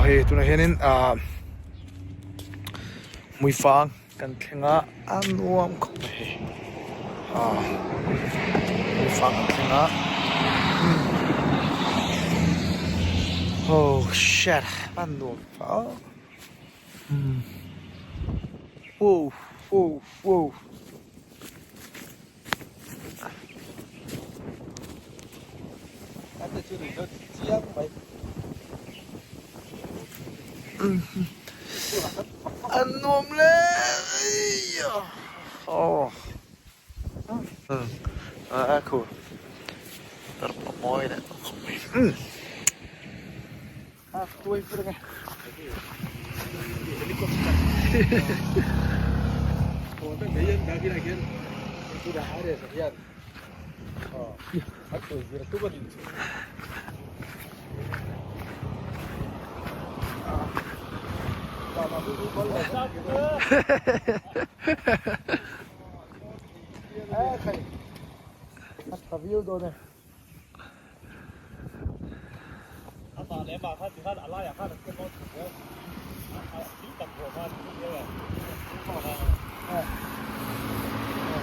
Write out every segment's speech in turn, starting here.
Hei tunah hianin ah hmuifang kan thleng a a nuam khawp mai hei ah hmuifang kan thleng a oh shit a nuam wow wow wow. A nuam le aw a khu a mawi leh tawh khawp mai.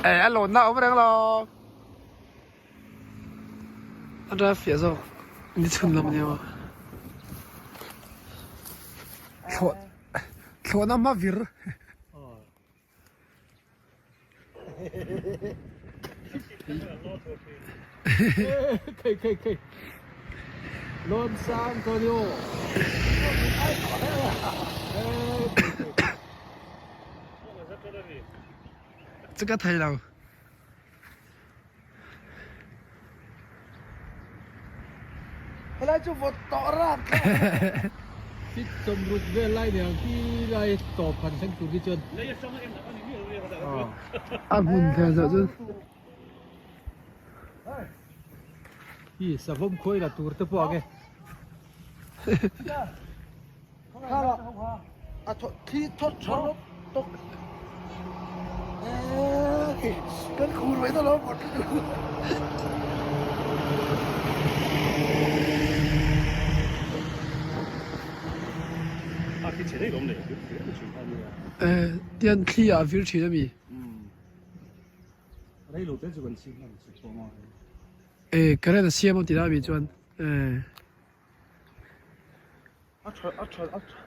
Eh a lawn na awm reng lo a drive fiah zawk ni chhun lam ania maw thlawh thlawhna hma vir. Chu ka thei lo. Helai chu vawt tawh rap Fit chawmrut vel lai ni ang khi lai tawp han thleng tur hi chuan. A hmun thlen zawh chu. Hi savawm khawi la tur te pawh ang e. A thli thawt tha rawp tawk. Kan khur mai dawn lo vawt lutuk. Tian thli ah a vir thin a mi? Current a siam a ti lai a mi chuan. A tha a tha a tha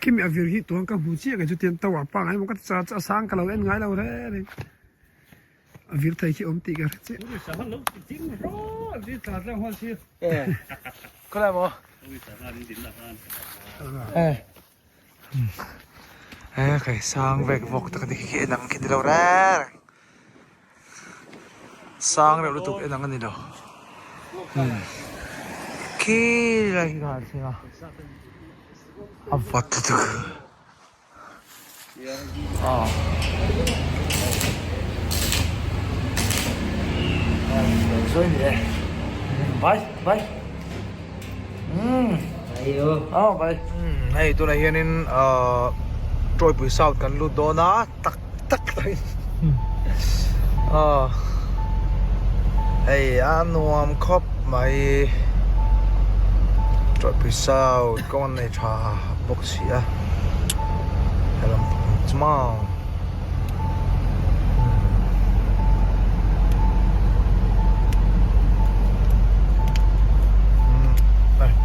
Khimi a vir hi tuan ka hmu chiah kei chu tiang tower pangai emaw ka ti char char a sang ka lo en ngai lo reng reng a vir thei khi awm tih ka hre chiah. He kai sang vek vawk tak ani khi en ang khi nilo reng reng sang reuh lutuk en ang ani lo khi lai khi ka han thleng a a vat lutuk aw sawi ni e bye bye umm aw bye hei tunah hianin ahh Tawipui South kan lut dawn a tak tak mai aw hei a nuam khawp mai Tawipui South kawng an nei tha bawk si a helam pang chu maw.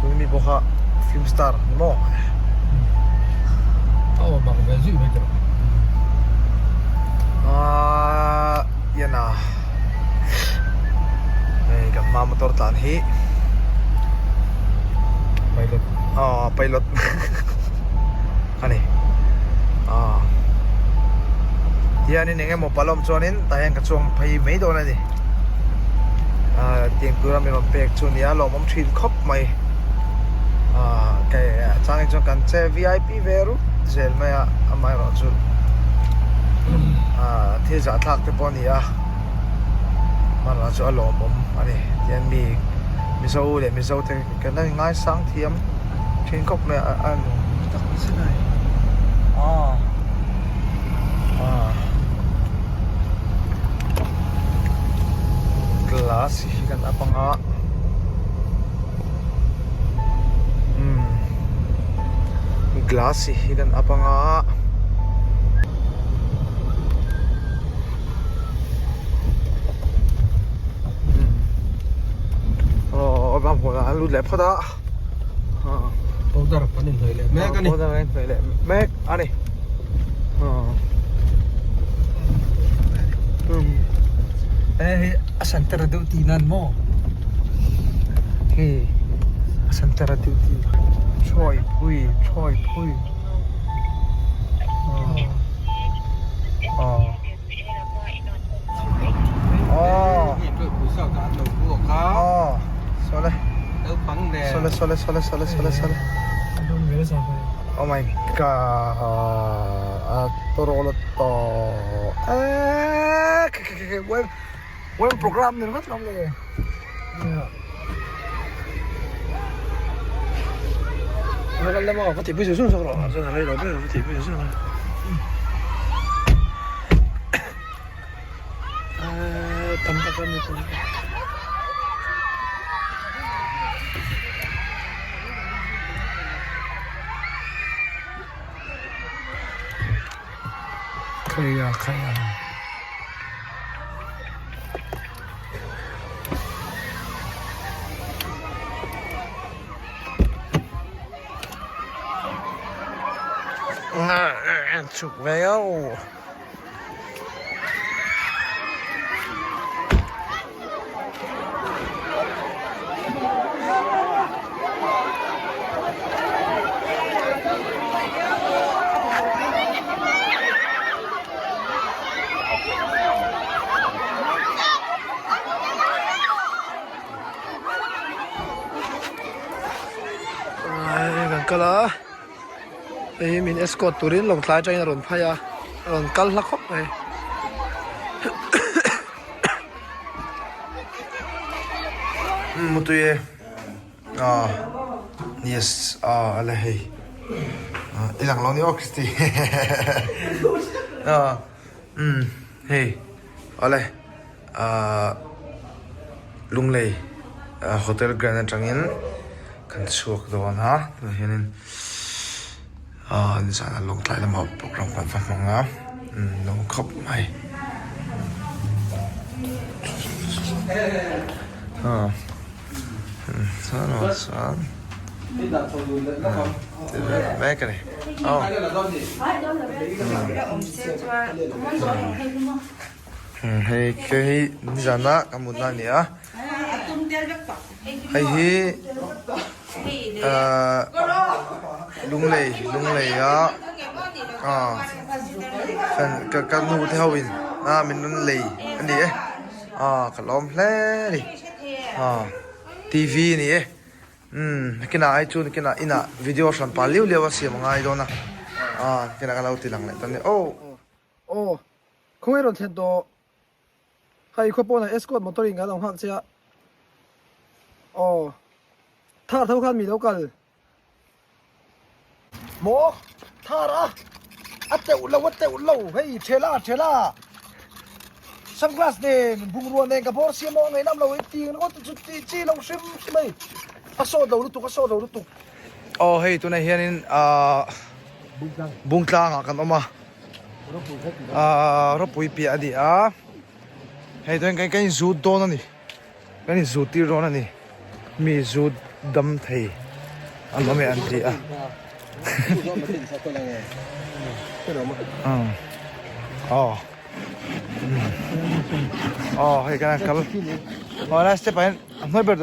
Tun mi pawh kha film star ni maw aaa ian a hei kan hma motor tlan hi pilot aw pilot ani aw hianin eng emaw palawm chuanin tah hian ka chuang phei mai dawn ani ah tiang tura min rawn pek chu nia lawmawm thin khawp mai ah kei a chang hi chuan kan che vip ve rut zel mai a amaherawh chu ah thil zahthlak te pawh a ni a amaherawh chu a lawmawm ani tihian mi mizo leh mizo te kan la ngaisang thiam thin khawp mai a a nuam tak zet a ni aw aw. Lasi hi kan up anga. Aw ram hmunah an lut leh phawt a. Powder kan inhnawih leh mek a ni. Powder kan inhnawih leh mek a ni. Hei a center deuh tih nan maw? Hei a center deuh tih nan. Thawi phui thawi phui. Aw. Aw. Aw. Sawle. Sawle sawle sawle sawle sawle sawle. Oh my god. A tawrawl a tawh. Eee khe khe khe web web program ni ringawt lawm le. Tam tak a ni tawh. Khaia khaia. Chhuk ve au. Kan kal a hei hi min escort turin lawngtlai atangin a rawn phai a a rawn kal hla khawp mai. Mutui e ah yes ah a la hei ah i lang lo ni aw Christy ah umm hei awle ah Lunglei hotel grand atangin kan chhuak dawn a tunah hianin ah nizanah lawngtlai lamah program kan va hmang a umm nuam khawp mai ah chuan chuan ti vel mek a ni aw. Hei khi hi nizana ka mutna a ni a hei hi ahh lunglei lunglei a ah ka ka nu te ho in a min rawn lei a ni e ah ka lawm hle a ni ah t v a ni e umm kinah ai chuan kinah inah video hran pah liau liau a siam a ngai dawn a ah kinah ka lo ti lang leh ta a ni aw. Aw, khawngaih rawn thlen tawh. Hei khua pawnah escort motor in kan lo nghak che a. Aw, thar tho khan mi lo kal. Maw, thar a, a teuh lo a teuh lo, hei thela thela. Sunglass nen bungrua nen ka bawr sia maw a ngaihnam lo hei ti ringawt chu tih chi lo hrim hrim hei. A sawt lo lutuk a sawt lo lutuk. Aw hei tunah hianin ahh Bungtlangah kan awm a. Ahh ropui piah a ni a hei chuan kan inzut dawn a ni kan inzut tir dawn a ni mi zut dam thei an awm e an ti a aw aw hei kan kal aw lai step ah hian a hnuai ber.